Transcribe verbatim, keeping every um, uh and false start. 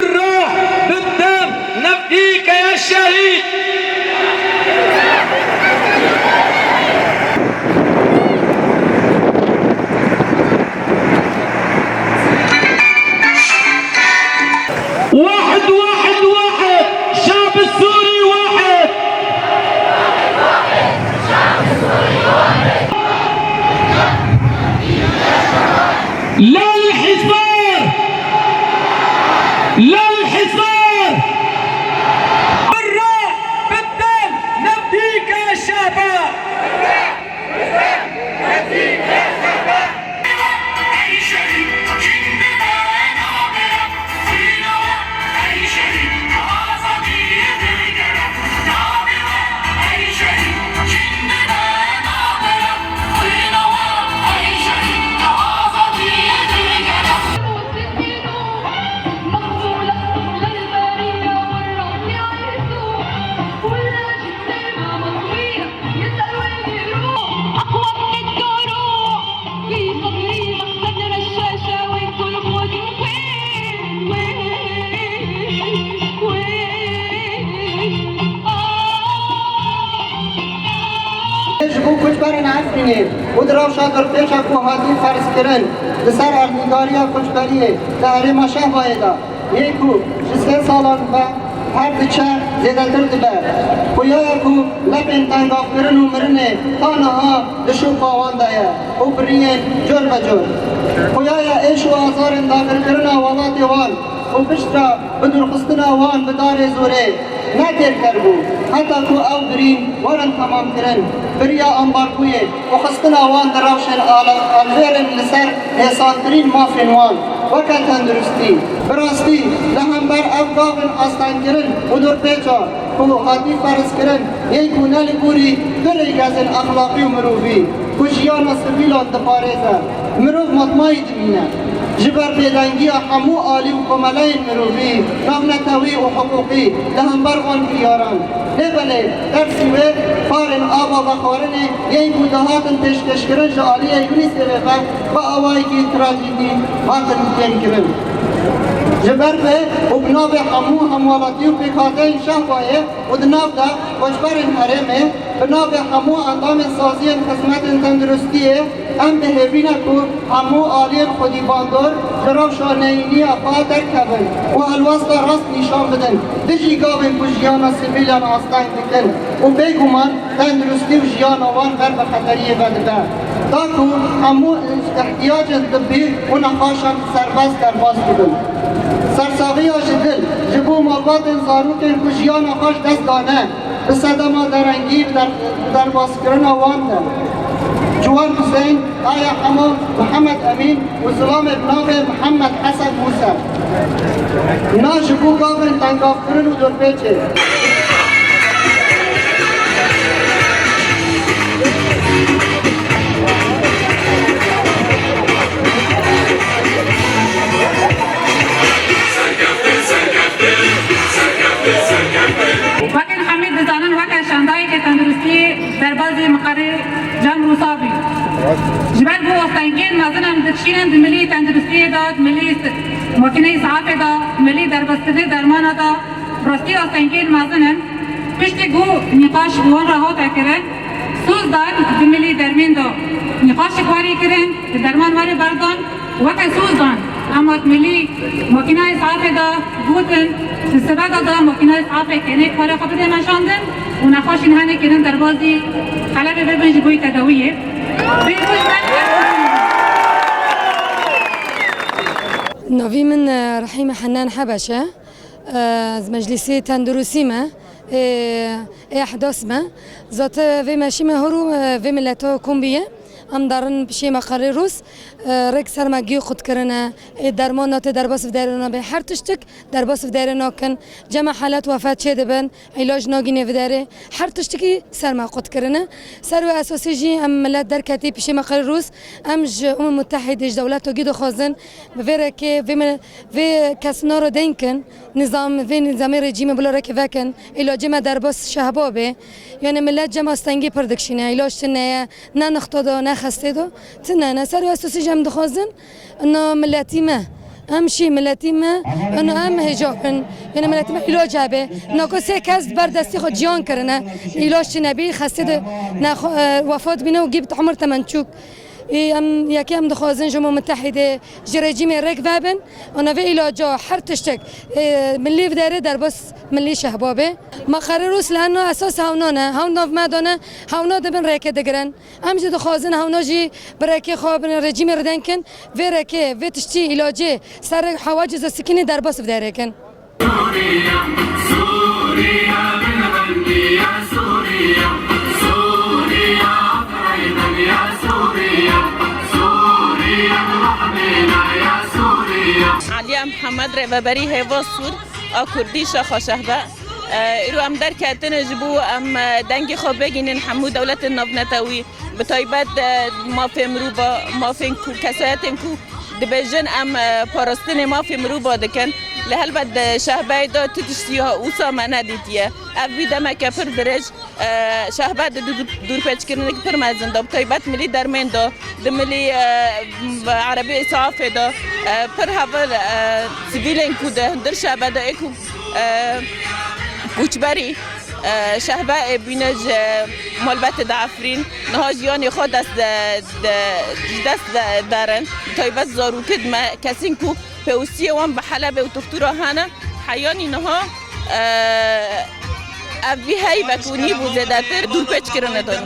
الروح بالدم نفديك يا شهيد. واحد، واحد، واحد، الشعب السوري واحد. لا الحصار! لا الحصار! بالروح بالدم نفديك يا شباب! Ji bo koçberên Efrînê û di rewşa dorpêça ku hatî ferzkirin li ser erdnîgariya koçberiyê di herêma Şehbayê de, yê ku ji sê salan ve her diçe zêdetir dibe. Xuya ye ku lepên tengavkirin û mirinê ta niha di şopa wan de ye û biriyên cor be cor. Xuya ye êş û azarên dagirkirina welatê wan û piştre bidûrxistina wan bi darê zorê ne têr keribû, heta ku ew birîn werin temamkirin. Biriya ambargoyê û xistina wan di rewşên ala-, alvêrin li ser hêsantirîn mafên wan, weke tenduristî. Bi rastî, li hember ev gavên astengkirin û dorpêça ku hatî ferzkirin, yên ku ne li gorî du rêgezên exlaqî û mirovî, ku jiyana sivîlan diparêze, mirov matmayî dimîne. Ji ber bêdengiya hemû alî û komeleyên mirovî, navnetewî û hiqûqî li hember van kiryaran. Lê belê, dersî wê parên ava vexwarinê yên ku dihatin pêşkêşkirin ji aliyê UNICEFê ve bi awayekî trajîdî hatin kêmkirin. Ji ber vê û bi navê hemû hemwelatî û pêkhateyên Şehbayê û di nav de koçberên herêmê, bi navê hemû endamên saziyên xizmetên tenduristiyê, em bi hêvî ne ku hemû aliyên xwedîbandor ji rewşa neyîniya xwe derkevin û helwesta rast nîşan bidin dijî gavên ku jiyana sivîlan asteng dikin û bêguman tenduristî û jiyana wan ber bi xeteriyê ve dibe. Da ku hemû ihtiyacên tibbî û nexweşan serbest derbas bibin. Sersaxiya ji dil ji bo malbatên zarokên ku jiyana xwe ji dest dane, bi sedema derengî bi der-, bi derbaskirina wan de. Ciwan Husên, Aya Hemo, Mihemed Emîn û zilamê bi navê Mihemed Hesen Mûse. Na ji bo gavên tengavkirin û dorpêçê. Weke hemî dizanin, weke şandayeke tenduristiyê derbazî miqerî cem rûsa bî. Ji ber ku astengiyên mezin em dikişînin di milî tenduristiyê de, di milî s-, makîneyê sehafê de, milî derbazkirinê dermana de, rastî astengiyên mezin in. Piştî ku nîqaş bi wan re hate kirin, soz dan di milî dermên de nîqaşek werê kirin, di derman werê berdan. Weke soz dan, em wek milî makînayê safê de gotin, di sibeda de makînayê safê kênê karê xwe bide meşandin û nexweşên henê kirin derbazî Helebê bibin ji bo tedawiyê. Pênc roj me. Navî min, e, Rehîme Henan Hebeş e. E, ez meclîsê tenduristî me. Ê, ê ehdas me. Zate vê meşî me hor û, e, vê mileta kom bîye. Em darin pişê me qerê rûs, e, rêk ser me gî qut kirine. Ê, derman nate derbas viderê nabe. Her tiştik derbas viderê nakin. Cema halet wefat çê dibin. Îlac nagîne viderê. Her tiştikî ser me qut kirine. Ser wê esasî jî em milet derketî pişê me qerê rûs. Em ji Umem Mutehîdê, ji dewleta gî dixwazin. Bi vê rêkê vê me, vê kesina re deyn kin. Nizam, vê nizamê rejîmê bila reke vekin, îlacê me derbas Şehba bê. Yani millet cem astengî pir dikişîne, îlaç tune ye, ne nixta da, ne xestê da, tune ne. Ser wê esosî jî em dixwazin, ina milletî me, em şî milletî me, ina em hêja bin. Yani milletî me îlac hebe. Nako sê kes ber destî xwe ciyan kirine, îlaç tune bî, xestê de ne, e, wefat bîne û gî bi umir temençûk. Ê, em, yekê em dixwazin ji Umûm Mitehîdê, ji rejîmê rêk vebin, ana vê îlaca her tiştek, ê, milî videre derbas milî Şehba be. Ma qerir û silahno esas hewna ne, hewna nav me dane, hewna dibin rêkê digirin. Em jî dixwazin hewna jî bi rêkê xwe bin rejîmê riden kin, vê rêkê, vê tiştî îlacê ser hewa cizasîkînê derbas videre kin. Sûriye, Sûriye, bin xemî ya Sûriye, Sûriye, afirînin ya Sûriye, Sûriye, rehmîna ya Sûriye. Aliye Mihemed, rêveberî Hêva Sûr a Kurdî Şaxa Şehbe. E, îro em derketine ji bo em, e, dengê xwe bigihînin hemû dewletên navnetewî. Bi taybet, e, mafê mirova, mafên ku, kesayetên ku dibêjin em, e, parastinê mafê mirova dikin. Li helbet di Şehbeyê de tu tiştî ha wisa me nedîtiye. Ev bî demeke pir dirêj, e, Şehbe di dû-, dûrpêçkirinekî pir mezin de, bi taybet milî dermên de, di milî, e, erebê îsafê de, e, pir hev, e, sivîlên ku di hundir Şehbe de ê ku, e, koçberî, e, Şehbe ê bîne ji malbetê de Efrîn, niha jiyanê xwe dest de, de, ji dest de, derin. Taybet zarokê me, kesên ku pêwistiyê wan bi Helebê û Tuxtûra hene, heyanî niha, e, ev vî heyvek û nî bû zêdetir dûrpêç kirine de.